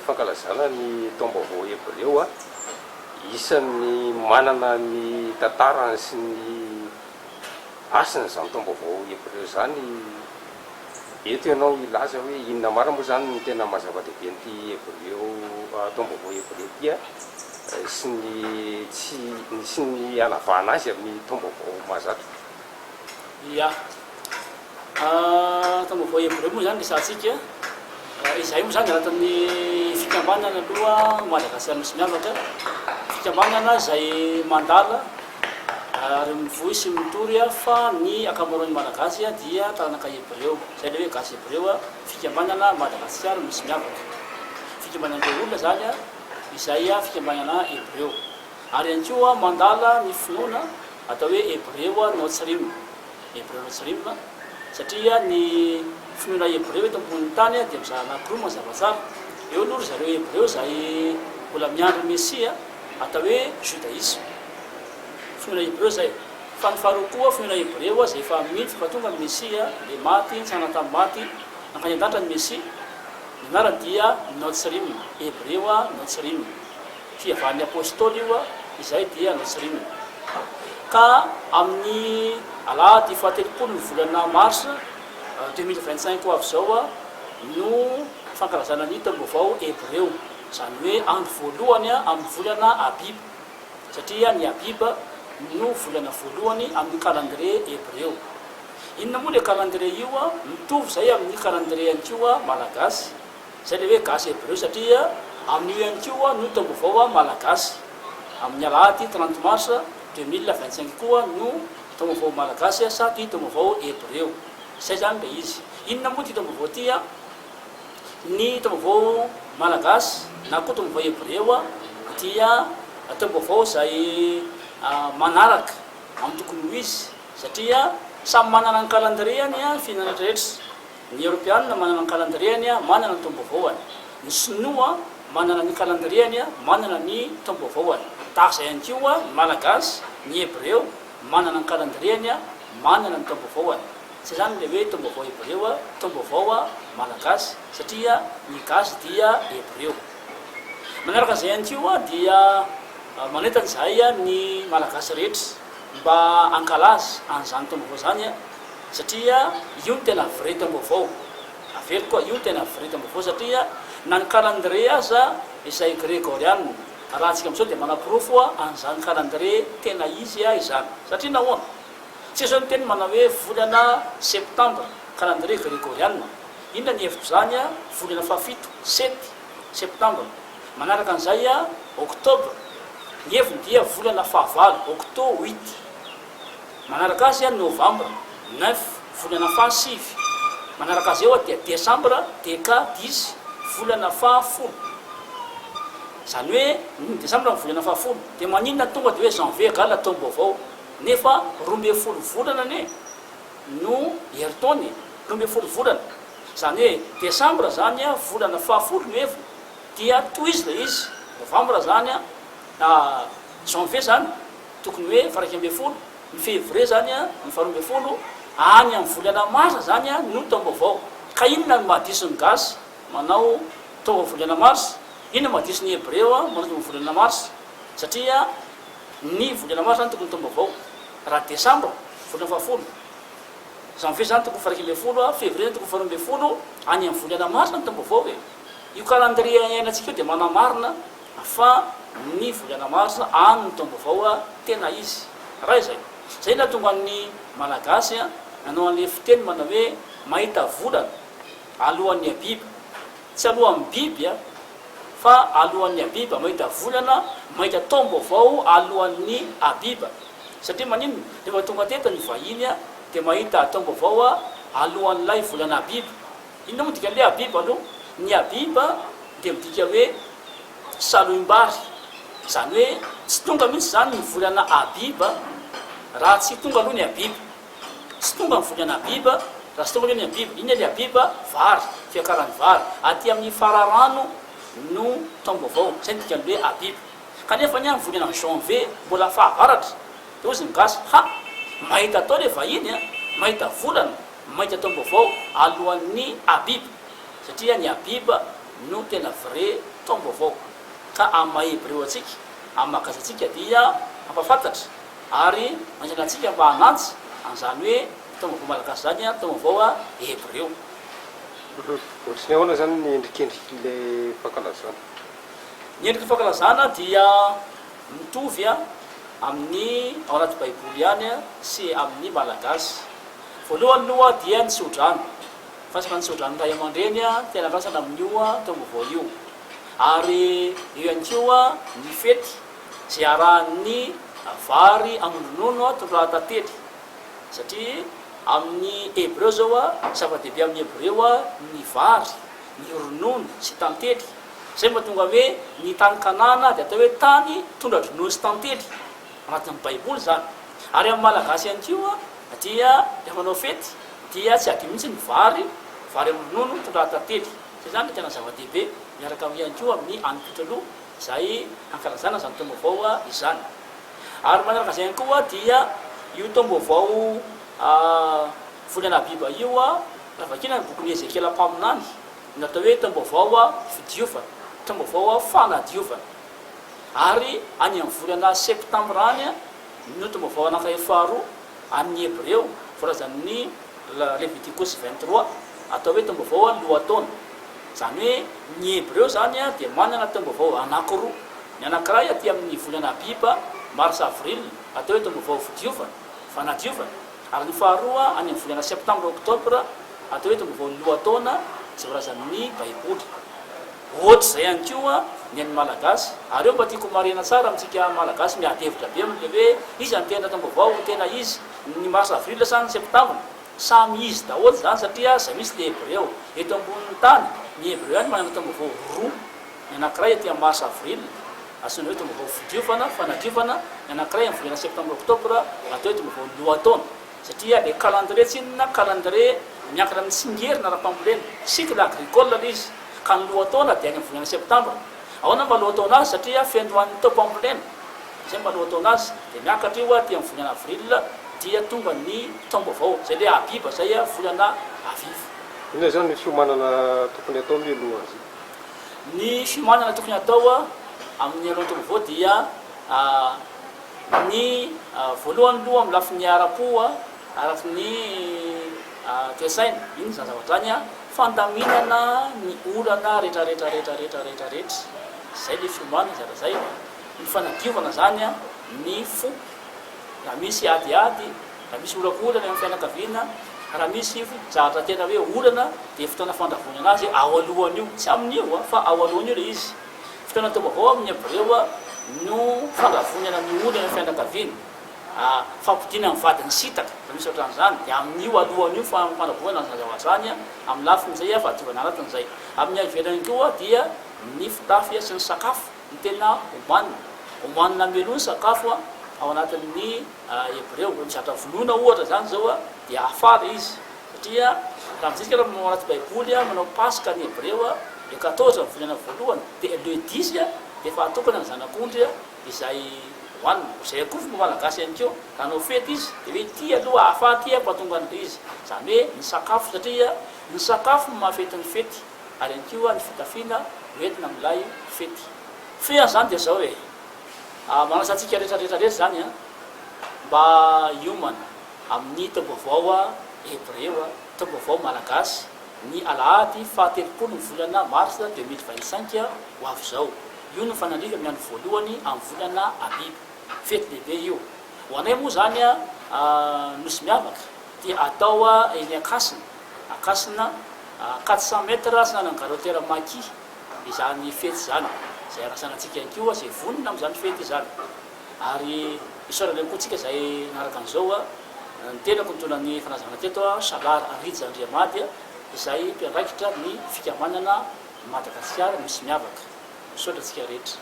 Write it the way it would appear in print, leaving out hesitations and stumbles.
fankalazana ny taom-baovao hebreo. Isan'ny manana ny tantarany sy ny hasiny izany taom-baovao hebreo izany. Eto ianao hilaza hoe inona marina moa izany no tena maha zava-dehibe an'ity hebreo, taom-baovao hebreo ity sy ny tsy sy ny hanavahana azy amin'ny taom-baovao mahazatra. Ia. Taom-baovao hebreo moa izany resahantsika. Izahay moa izany anatin'ny fikambanana aloha Madagasikara Nosy Miavaka, fikambanana izay mandala ary mivoy sy mitory fa ny ankamaroan'ny Malagasy dia taranaka hebreo. Izay ilay hoe Gasy Hebreo, fikambanana Madagasikara Nosy Miavaka. Fikambanan'ireo olona izany izay fikambanana hebreo. Ary ihany koa mandala ny finoana atao hoe hebreo Notsrim. Hebreo Notsrim, satria ny finoana hebreo eto ambonin'ny tany dia mizara anankiroa mazava tsara. Eo aloha ry zareo hebreo izay mbola miandry ny Mesia, atao hoe judaisme. Finoana hebreo izay. Fa ny faharoa koa finoana hebreo izay efa mino fa efa tonga ny Mesia, ilay maty, nitsangana tamin'ny maty, nankany an-danitra ny Mesia. Ny anarany dia Notsrim, hebreo Notsrim. Fihavan'ny Apostoly io, izay dia Notsrim. Ka amin'ny alahady fahatelopolo ny volana mars 2025 ho avy izao no fankalazana ny taom-baovao hebreo, izany hoe andro voalohany amin'ny volana Abib, satria ny Abib no volana voalohany amin'ny calendrier hebreo. Inona moa ilay calendrier io? Mitovy izay amin'ny calendrier ihany koa malagasy. Izay ilay hoe gasy hebreo satria amin'io ihany koa no taom-baovao malagasy. Amin'ny alahady 30 mars 2025 koa no taom-baovao malagasy sady taom-baovao hebreo. Izay izany ilay izy. Inona moa ity taom-baovao ity? Ny taom-baovao malagasy na koa taom-baovao hebreo dia taom-baovao izay manaraka amin'ny tokony ho izy satria samy manana ny calendrier-ny ny firenena rehetra. Ny Eoropeanina manana ny calendrier-ny, manana ny taom-baovaoany. Ny Sinoa manana ny calendrier-ny, manana ny taom-baovaoany. Tahaka izay ihany koa ny Malagasy, ny Hebreo manana ny calendrier-ny, manana ny taom-baovaoany. Tsy izany ilay hoe taom-baovao Hebreo, taom-baovao Malagasy, satria ny Gasy dia Hebreo. Manaraka an'izay ihany koa dia manentana izahay ny Malagasy rehetra mba hankalaza an'izany taom-baovao izany. Satria io no tena vrai taom-baovao. Averiko koa, io no tena vrai taom-baovao satria na ny calendrier aza izay gregoriana, raha antsika amin'izao dia manaporofo an'izany calendrier tena izy izany. Satria nahoana? Tsy izao ny teny manao hoe volana septambra, calendrier gregoriana. Inona ny hevitr'izany? Volana fahafito, sept, septambra. Manaraka an'izay, octobre. Ny heviny dia volana fahavalo, octo, huit. Manaraka azy novambra, neuf, volana faha sivy. Manaraka azy eo dia desambra, dk, dix, volana faha folo. Izany hoe ny desambra ny volana faha folo. Dia maninona tonga dia hoe janvier égale taom-baovao nefa 12 volana anie no herintaona e! 12 volana. Izany hoe desambra izany volana faha folo no heviny. Dia tohizo ilay izy. Novambra izany, janvier izany. Tokony hoe faha 11, ny février zany ny faha 12, any amin'ny volana marsa zany no taom-baovao. Ka inona no mahadiso ny gasy manao taom-baovao volana marsa? Inona no mahadiso ny hebreo manao taom-baovao volana marsa? Satria ny volana marsa zany tokony taom-baovao. Raha desambra, volana faha folo, janvier zany tokony faha 11, février zany tokony faha 12, any amin'ny volana marsa ny taom-baovao e! Io calendrier iainantsika io dia manamarina Fa ny volana marsa any ny taom-baovao tena izy. Raha izay. Izay nahatonga ny Malagasy nanao an'ilay fiteny manao hoe mahita volana alohan'ny habiba. Tsy alohan'ny biby fa alohan'ny habiba. Mahita volana, mahita taom-baovao alohan'ny habiba. Satria maninona? Rehefa tonga teto ny vahiny dia mahita taom-baovao alohan'ilay volana habiba. Inona moa dikan'ilay Habib aloha? Ny Habib dia midika hoe salohim-bary. Izany hoe tsy tonga mihitsy izany ny volana Habib raha tsy tonga aloha ny Habib. Tsy tonga ny volana Habib raha tsy tonga aloha ny Habib. Inona ilay Habib? Vary, fiakaran'ny vary. Aty amin'ny fararano no taom-baovao. Izay no dikan'ny hoe Habib. Kanefa anie amin'ny volana janvier mbola fahavaratra. Dia hozy ny gasy, ha! Mahita atao ilay vahiny a! Mahita volana! Mainty taom-baovao alohan'ny Abib, satria ny Abib no tena vrai taom-baovao. Ka amin'ny maha Hebreo antsika, amin'ny maha Gasy antsika dia hampahafantatra ary manentana antsika mba hanaja an'izany hoe taom-baovao malagasy izany, taom-baovao Hebreo. Ohatry ny ahoana izany ny endrikendrik'ilay fankalazana? Ny endriky ny fankalazana dia mitovy amin'ny ao anaty baiboly ihany sy amin'ny malagasy. Voalohany aloha dia ny tsodrano. Fandraisana ny tsodranon'ny ray aman-dreny tena andrasana amin'io taom-baovao io. Ary eo ihany koa ny fety izay arahan'ny vary aman-dronono tondrahan-tantely. Satria amin'ny Hebreo izao, zava-dehibe amin'ny Hebreo ny vary, ny ronono sy tantely. Izay no mahatonga hoe ny tany Kanana dia atao hoe tany tondra-dronono sy tantely. Anatin'ny Baiboly izany. Ary amin'ny Malagasy ihany koa dia rehefa manao fety dia tsy adino mihitsy ny vary, vary amin'ny ronono tondrahan-tantely. Izay izany no tena zava-dehibe miaraka ihany koa amin'ny hanim-pitraloha izay hankalazana izany taom-baovao izany. Ary manaraka izay ihany koa dia io taom-baovao volana Abiba io, raha vakiana ny bokin'i Ezekiela mpaminany, ny atao hoe taom-baovao fidiovana, taom-baovao fanadiovana. Ary any amin'ny volana septambra any no taom-baovao anankiray faharoa an'ny Hebreo, voalazan'ny Levitikosy 23, atao hoe taom-baovao lohataona. Izany hoe ny Hebreo izany dia manana taom-baovao anankiroa. Ny anankiray aty amin'ny volana Abiba, mars-avril, atao hoe taom-baovao fidiovana, fanadiovana. Ary ny faharoa any amin'ny volana septambra-oktobra, atao hoe taom-baovao lohataona, izay voalazan'ny Baiboly. Ohatr'izay ihany koa ny an'ny Malagasy. Ary eo mba tiako homarihina tsara amintsika Malagasy miady hevitra be amin'ilay hoe iza no tena taom-baovao tena izy, ny mars avril sa ny septambra? Samy izy daholo izany satria izay mihitsy ilay Hebreo. Eto ambonin'ny tany, ny Hebreo ihany manana taom-baovao roa. Ny anankiray aty amin'ny mars avril, antsoina hoe taom-baovao fidiovana, fanadiovana, ny anankiray amin'ny volana septambra oktobra, atao hoe taom-baovao lohataona. Satria le calendrier tsy inona, calendrier miankina amin'ny tsingerina ara-pambolena, cycle agricole le izy, ka ny lohataona dia any amin'ny volana septambra. Ahoana mba lohataona azy? Satria fiandohan'ny taom-pambolena, izay mba lohataona azy, dia miakatra io aty amin'ny volana avril dia tonga ny taom-baovao, izay le Abiba izay volana Aviv. Inona izany ny fiomanana tokony hatao mialohan'izay? Ny fiomanana tokony hatao amin'ny alohan'ny taom-baovao dia Ny voalohany aloha amin'ny lafiny ara-po, araka ny toe-tsaina, inona izany zavatra izany? Fandaminana ny olana rehetra rehetra rehetra rehetra rehetra rehetra. Izay ilay fiomanana zavatra izay. Ny fanadiovana izany ny fo. Raha misy adiady, raha misy olakolana eo amin'ny fianakaviana, raha misy zavatra tena hoe olana dia fotoana fandravonana azy ao alohan'io. Tsy amin'io fa ao alohan'io ilay izy. Fotoana taom-baovao amin'ny Hebreo no fandravonana ny olana fianakaviana, fampodiana ny vadin'ny sitaka, raha misy ohatran'izany, dia amin'io alohan'io fandravonana izany zavatra izany, amin'ny lafiny izay fahadiovana anatiny izay. Amin'ny ivelany koa dia ny fitafy sy ny sakafo no tena omanina. Omanina mialoha ny sakafo ao anatin'ny Hebreo. Raha misy zavatra vonoina ohatra izany izao dia hafara izy. Satria raha mijery isika ao anaty baiboly manao paska ny hebreo le 14 ny volana voalohany dia le 10 dia efa atokana ny zanak'ondry izay hohanina. Izay koa fomba malagasy ihany koa raha hanao fety izy dia hoe ity aloha ahafaty hampatonga an'ilay izy. Izany hoe ny sakafo satria ny sakafo no mahafety ny fety ary ihany koa ny fitafiana hoentina amin'ilay fety. Fehiny izany dia izao e, manasa antsika rehetra rehetra rehetra izany mba hiomana Amin'ny taom-baovao hebreo, taom-baovao malagasy, ny alahady fahatelopolo ny volana marsa 2025 ho avy izao. Io no mifanandrify amin'ny andro voalohany amin'ny volana Abiba. Fety lehibe io. Ho anay moa izany Nosy Miavaka dia atao eny Ankasina, Ankasina, 400 mètres atsinanan'ny gare routière Maki izany fety izany, izay anasana antsika ihany koa izay vonona amin'izany fety izany. Ary isaorana ihany koa tsika izay nanaraka an'izao a, ny tenako nitondra ny fanazavana teto a, Salar Rija Andriamady izay mpiandraikitra ny fikambanana Madagasikara Nosy Miavaka. Misaotra antsika rehetra.